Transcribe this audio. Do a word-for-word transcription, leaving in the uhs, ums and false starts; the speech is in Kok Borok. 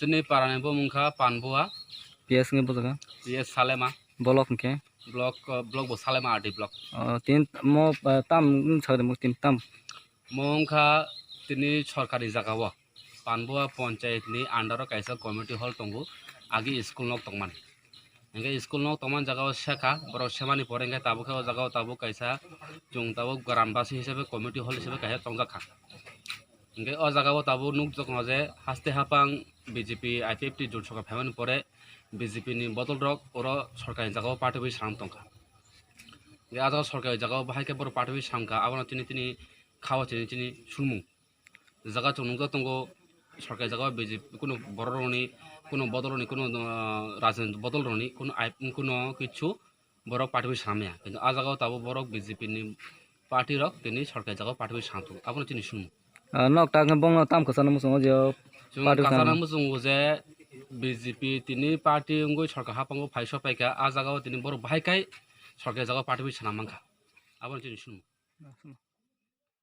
Chini parani bumung kha Panbua. P S hwnkhe bujaka? P S Salema. Block hwnkhe? Block, uh, block bo Salema R D block. Oh, tin mo, uh, tam wng sakde mo tin tam? Mo wngkha tini sorkari jagao Panbua ponchayat ni under o kaisa community hall tongo, agi school nok tongmani. Hingke school nok tongmani jagao sekha, borok semani pore hingke tabuk khe o jagao tabuk kaisa chwng tabuk granbasi hisabe community hall hisabe kaisa tongjak kha. Hingke o jagao tabuk nukjakno je haste hapang B J P I P F T jot sokha phaimani pore B J P ni bodol rok oro sorkari jagao party bai swnam tongkha. Hingke ah jagao sorkari jagao bahai khe borok party bai swngkha, abono tini tini khao chini chini sumung. Jaga chwng nukjak tongo, sorkari jaga o B J P kunu borok rokni, kunu bodol rokni, kunu, ah, rajniti bodol rokni, kunu ai-, kunu kichu borok party bai swnam ya. Kintu ah jaga o tabuk borok B J P ni party rok tini sorkari jaga o party bai swnam tongo. Abono chini sumung. Ah, nok ta khe bongno tam kwchangno muchungo je o chwng party bai kwchangno swnam. Muchungo je B J P tini party wngwi sorkar haphango phai sok paikha, ah jaga o tini borok bahai khai sorkari jaga o party bai swnam mankha. Abono chini sumung.